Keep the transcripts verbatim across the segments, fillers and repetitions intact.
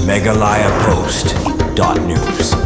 Meghalaya Post dot news.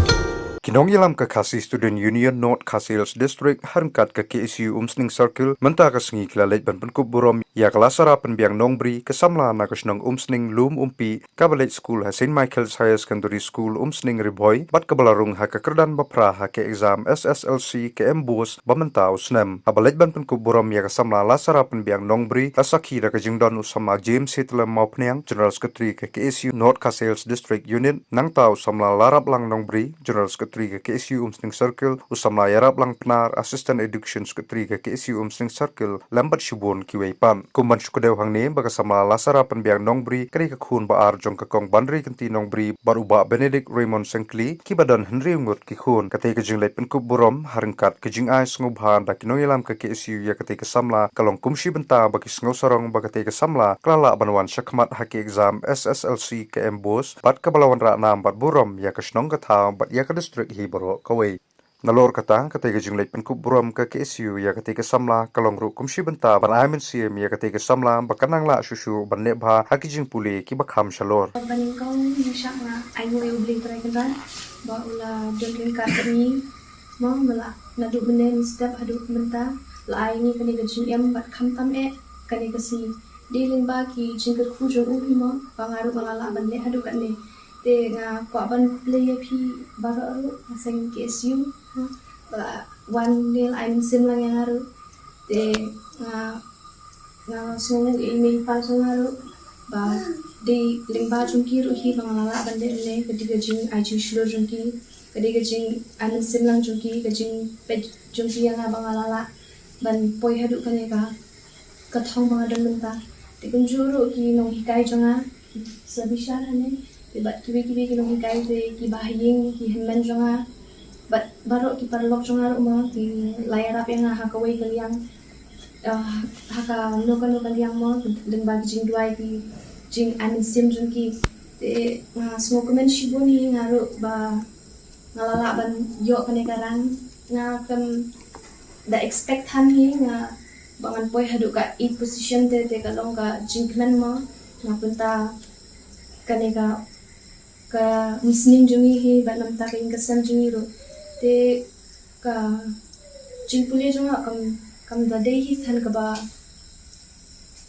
Ki nongïalam ka Khasi Student Union North Khasi Hills District ha ryngkat ka K S U Umsning Circle mynta ka sngi ki la leit ban pynkup burom ïa ka Lasara Pynbiang Nongbri, ka samla na ka shnong Umsning Lum Umpi, kaba leit skul ha Saint Michael's Higher Secondary School Umsning Ri Bhoi bad kaba la rung ha ka kyrdan ba phra ha ka exam S S L C ka MBOSE ba mynta u snem. Haba leit ban pynkup burom ïa ka samla Lasara Pynbiang Nongbri, la sakhi da ka jingdon u samla James Hitlem Mawphniang, General Secretary ka K S U North Khasi Hills District Unit, nangta u samla Laraplang Nongbri, General Secretary ka K S U Umsning Circle, u samla Ïaraplang Pnar, Assistant Education Secretary ka K S U Umsning Circle, lem bad shibun kiwei pat. Kum ban shu kdew hangne ba ka samla Lasara Pynbiang Nongbri ka dei ka khun ba ar jong ka Kong Banri Kynti Nongbri bad u Bah Benedict Raymond Sengkli, kiba don hynriew ngut ki khun. Katei ka jingleit pynkup burom ha ryngkat ka jingai sngewbha da ki nongïalam ka K S U ïa katei ka samla, ka long kum shi bynta ba ki sngewsarong ba katei ka samla ka la lah ban wan shakhmat ha ka exam S S L C ka MBOSE bad kaba la wanrah nam bad burom ïa ka shnong ka thaw bad ïa ka district hi baroh kawei. Nalor kata, katei ka jingleit pynkup burom ka K S U ïa katei ka samla ka long ruh kum shi bynta ban ai mynsiem ïa katei ka samla ba kan nang lah shuh shuh ban leh bha ha ki jingpule kiba kham shalor. Ba nyngkong ngi shah nga ai nguh ïa U Blei Trai Kynrad ba u la don ryngkat bad ngi. Mo, ba la naduh mynne mynstep haduh mynta la ai ngi kane ka jingim bad khamtam eh kane ka sngi. Dei lyngba ki jingkyrkhu jong u hi mo ba nga ruh nga la lah ban leh haduh katne. Te nga kwah ban khublei ïa phi baroh ruh, nga seng K S U, ha, ba la wan ne la ai mynsiem lang ïa nga ruh. Te nga, nga sngewnguh ïa i mei i pa jong nga ruh ba dei lyngba jong ki ruh hi ba nga la lah ban leh ne, ka dei ka jingai jingshlur jong ki, ka dei ka jingai mynsiem lang jong ki, ka jingpeit jong ki ïa nga ba nga la lah ban poi haduh kane ka ka thong ba nga don mynta. Te kumjuh ruh ki nonghikai jong nga, ki sa bishar hangne. Te bad kiwei kiwei ki nonghikai te ki bahaïing, ki hynmen jong nga. Bad baroh ki paralok jong nga ruh mo, ki la ïarap ïa nga ha kawei ka liang. Ah, ha kano kano ka liang mo, lyngba ki jingduwai, ki jingai mynsiem jong ki. Te nga sngewkmen shibun ïa nga ruh ba nga la lah ban ïoh kane ka rank. Nga kam da expect than hi nga ba ngan poi haduh ka eight position te, te ka long ka jingkmen mo na ka bynta kane ka, ka umsning jong ngi hi bad na ka bynta ka ïing ka sem jong ngi ruh. Te ka jingpule jong nga kam, kam da dei hi than kaba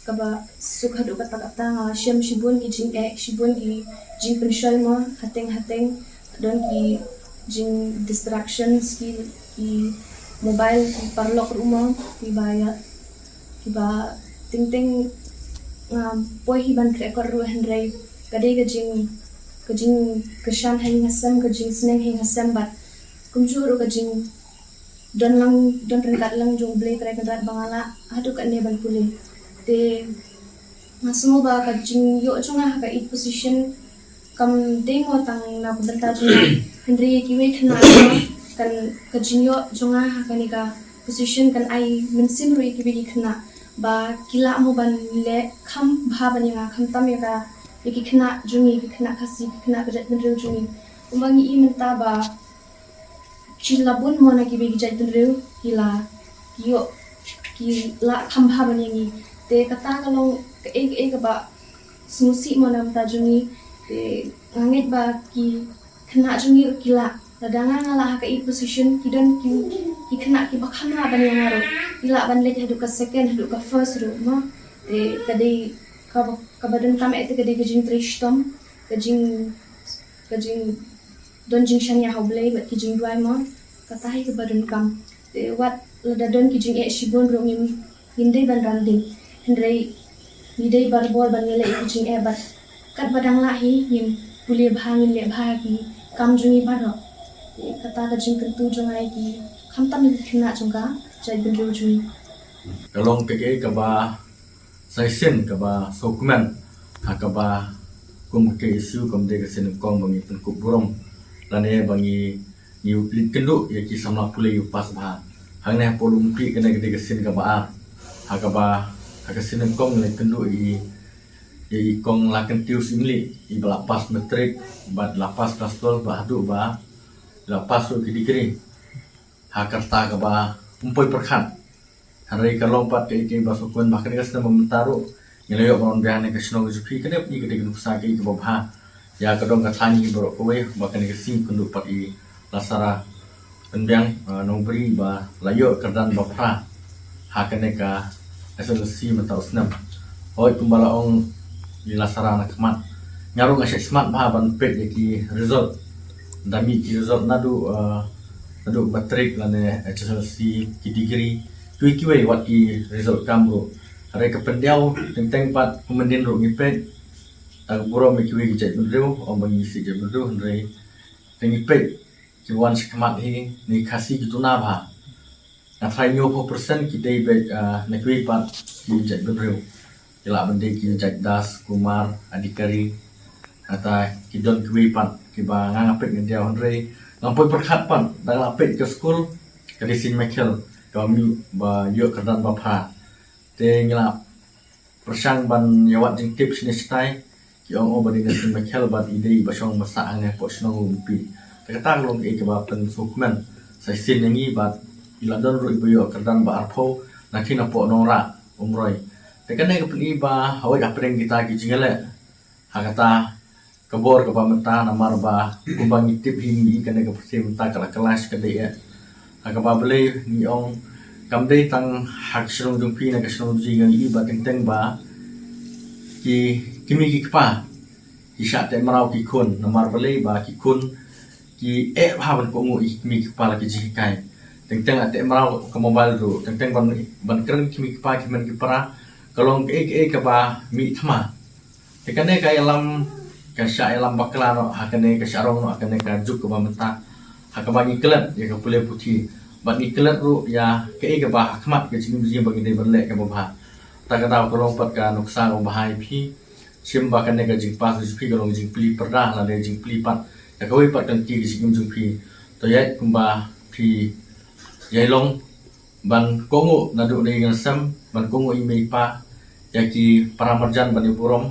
kaba suk haduh katta katta. Nga la shem shibun ki jingeh, shibun ki jingpynshoi mo, hateng hateng don ki jing distractions, ki, ki mobile, ki paralok ruh mo, kiba ïa, kiba teng teng nga poi hi ban khreh kot ruh, hynrei ka dei ka jing, ka jingkyrshan ha ïing ha sem, ka jingsneng ha ïing ha sem bad kumjuh ruh ka jing don lang, don ryngkat lang jong U Blei Trai Kynrad ba nga lah haduh katne ban pule. Te nga sngew ba ka jingïoh jong nga ha ka eight position kam dei mo tang na ka bynta jong nga, hynrei kiwei khynnah ruh kan, ka jingïoh jong nga ha kane ka position kan ai mynsiem ruh ïa kiwei ki khynnah ba ki lah mo ban leh kham bha ban ïa nga, khamtam ïa ka, ïa ki khynnah jong ngi, ki khynnah Khasi, ki khynnah ka jaitbynriew jong ngi. Kumba ngi i mynta ba ki la bun mo na kiwei ki jaitbynriew ki la, ki ïoh, ki lah kham bha ban ïa ngi. Te kata ka long kaei kaei kaba sngewsih mo na ka bynta jong ngi. Te nga ngeit ba ki khynnah jong ngi ruh ki lah. Lada nga nga lah ha ka eight position, ki don ki, ki khynnah kiba kham lah ban ïa nga ruh, ki lah ban leit haduh ka second, haduh ka first ruh mo. Te ka dei kaba, kaba donkam eh te ka dei ka jingtrei shitom, ka jing, ka jing don jingshaniah ha U Blei bad ki jingduwai mo, kata hi kaba donkam. Te wat lada don ki jingeh shibun ruh ngim, ngim dei ban ran ding. Hynrei ngi dei barabor ban ïaleh ïa ki jingeh bad katba dang lah hi ngin pule bha, ngin leh bha ki kam jong ngi baroh. Te kata ka jingkyntu jong nga ïa ki, khamtam ïa ki khynnah jong ka jaitbynriew jong ngi. Ka long kaei kaba sa shisien kaba sngewkmen ha kaba kum ka K S U kam dei ka sien nyngkong ba ngi pynkup burom lane ba ngi, ngi leit kynduh ïa ki samla pule ïa u pass bha. Hangne ha Polo Umpi kane ka dei ka sien kaba ar ha kaba, ha ka sien nyngkong ngi leit kynduh ïa i, ïa i Kong Lakentiew Syiemlieh, iba la pass matric bad la pass class twelve bad haduh ba la pass ruh ki degree ha ka rta kaba ym poi pyrkhat. Hynrei ka long pat kaei kaei ba sngewkmen ba kane ka snem ba mynta ruh ngi la ïoh ban wan biang ha kane ka shnong ka jong phi, kane pat ka dei ka nuksa kaei kaba bha. Ïa ka dong ka thaiñ hi baroh kawei ba kane ka sngi kynduh pat i Lasara Pynbiang, uh, Nongbri ba la ïoh kyrdan ba phra ha kane ka S S L C mynta u snem. Hooid, kumba la ong i Lasara na khmat, nga ruh nga shait smat bha ban peit ïa ki result. Da mih ki result naduh, uh, naduh matric lane H S L C, ki degree, kiwei kiwei wat ki result kam ruh. Hynrei ka pyndiaw teng teng pat kum myndien ruh ngi peit, ta ka burom ïa kiwei ki jaitbynriew, ym ba ngi sih jaitbynriew, hynrei te ngi peit ki wan sha khmat hi, ni Khasi ki duna bha. Nga tharai hynñiewphew percent ki dei beit, ah, na kiwei pat ki jaitbynriew. Ki lah ban dei ki jait Das, Kumar, Adhikari, nangta ki don kiwei pat kiba nga nga peit nga diaw, hynrei ngam poi pyrkhat pat, da nga la peit ka skul ka dei Saint Michael kaba mih ba ïoh kyrdan ba phra. Te ngi la pyrshang ban ïa wad jingtip shane shatai, ki ong, oh, ba dei na Saint Michael bad i dei iba shong ba sah hangne hapoh shnong Umpi. Te kata ka long kaei kaba pynsngewkmen sa shisien ïa ngi, bad i la don ruh iba ïoh kyrdan ba arphew na ki na hapoh Nongrah, Umroi. Te kane ka pyni ba hawei hapdeng kita ki jingïaleh ha kata ka bor kaba mynta, namar ba kumba ngi tip hi, ngi i kane ka pyrthei mynta ka la clash ka dei eh. Ha kaba balei ngi ong, kam dei tang ha ka shnong jong phi ne ka shnong jong ngi, ngi i ba teng teng ba ki kmie ki kpa ki shah teh mraw ki khun, namar balei ba ki khun ki eh bha ban kohnguh ïa ki kmie ki kpa la ki jinghikai. Teng teng la teh mraw ka mobile ruh, teng teng ban, ban kren ki kmie ki kpa ki hynmen ki para ka long kaei kaei kaba mih thma. Te kane ka ïalam, ka shah ïalam bakla noh ha kane, ka shah rong noh ha kane ka juk kaba mynta, ha kaba ngi klet ïa ka pule puthi bad ngi klet ruh ïa kaei kaba ha khmat, ka jingim jingim ba ngi dei ban leh kaba bha. Ta ka daw ka long pat ka nuksa kaba bha ïa phi, shim ba kane ka jingpass jong phi ka long jingplie pyrda lane jingplie pat ïa kawei pat ka lynti ka jingim jong phi. To ïaid kumba phi ïai long, ban kohnguh naduh na ïing na sem, ban kohnguh ïa i mei i pa, ïa ki para marjan ban ïa burom,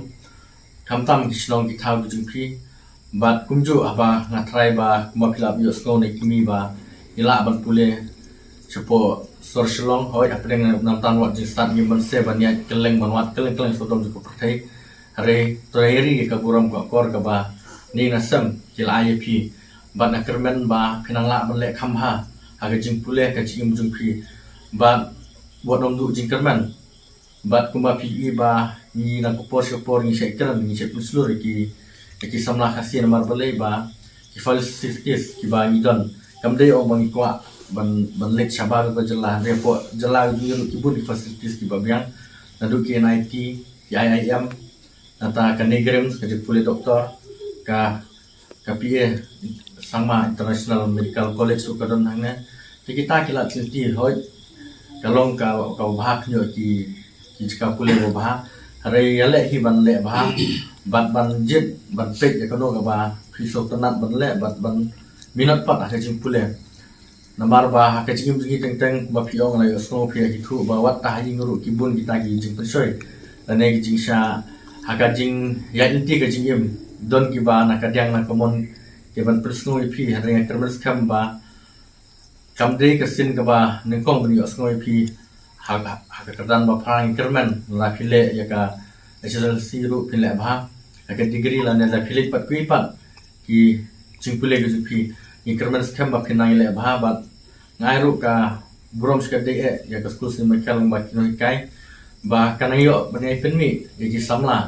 khamtam ki shnong ki thaw ki jong phi. Bad kumjuh haba nga tharai ba kumba phi la ïohsngew na i kmie ba i lah ban pule shapoh sor Shillong, hooid, hapdeng na, nangta wat jingstad ngim banse ban ïaid kylleng ban wad kylleng kylleng sawdong jong ka pyrthei. Hynrei to ïa ri ka burom ka kor kaba na ïing na sem ki la ai ïa phi. Bad nga kyrmen ba phin nang lah ban leh kham bha ha ka jingpule, ka jingim jong phi. Bad wat nym duh jingkyrmen. Bad kumba phi i ba ngi na ka por sha ka por ngi shait kren, ngi shait pynshlur ïa ki, ïa ki samla Khasi, namar balei ba ki facilities kiba ngi don, kam dei ong ba ngi kwah ban, ban leit shabar ka jylla, hynrei hapoh jylla ngi ruh ki bun ki facilities kiba biang, naduh ki N I T, ki I I M, nangta ka NEIGRIHMS, ka jingpule doktor, ka, ka P A Sangma International Medical College ruh ka don hangne. Te kita ki lad lynti, hooid, ka long ka, kaba bha, ki, ki jaka pule ba bha. Hynrei ïaleh hi ban leh bha bad ban jied ban peit ïa kano kaba phi sngewtynnat ban leh bad ban minot pat ha ka jingpule. Namar ba ha ka jingim jong ngi teng teng, ba phi ong, la ïohsngew phi ïa ki thuh ba wat tang ha ïing ruh ki bun kita ki jingpynshoi lane ki jingshah ha ka jingïaid lynti ka jingim. Don kiba na ka diang na ka mon ki ban pynsngew ïa phi, hynrei nga kyrmen skhem ba kam dei ka sien kaba nyngkong ban ïohsngew ïa phi ha, ha ka kyrdan ba phra. Ngi kyrmen la phi leh ïa ka H S L C ruh phin leh bha, ha ka degree lane la phi leit pat kiwei pat ki jingpule ki jong phi, ngi kyrmen skhem ba phin nang ïaleh bha. Bad nga ai ruh ka burom shi katdei eh ïa ka skul Saint Michael bad ki nonghikai ba ka nang ïoh ban ïai pynmih ïa ki samla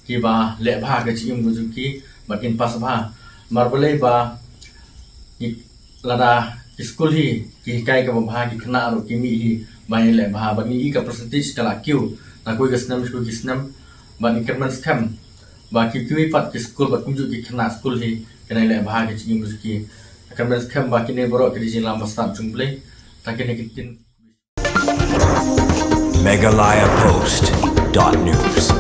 kiba leh bha ka jingim ka jong ki bad kin pass bha. Namar balei ba ngi, lada ki skul hi ki hikai kaba bha, ki khynnah ruh ki mih hi ban ïaleh bha. Bad ngi i ka percentage ka la kiew na kawei ka snem sha kawei ka snem. Bad ngi kyrmen skhem ba ki, kiwei pat ki skul bad kumjuh ki khynnah skul hi kin ïaleh bha ka jingim jong ki. Kyrmen skhem ba kine baroh ki dei jingïalam ba stad jong U Blei. Ta kine ki ktien. Meghalaya Post dot news.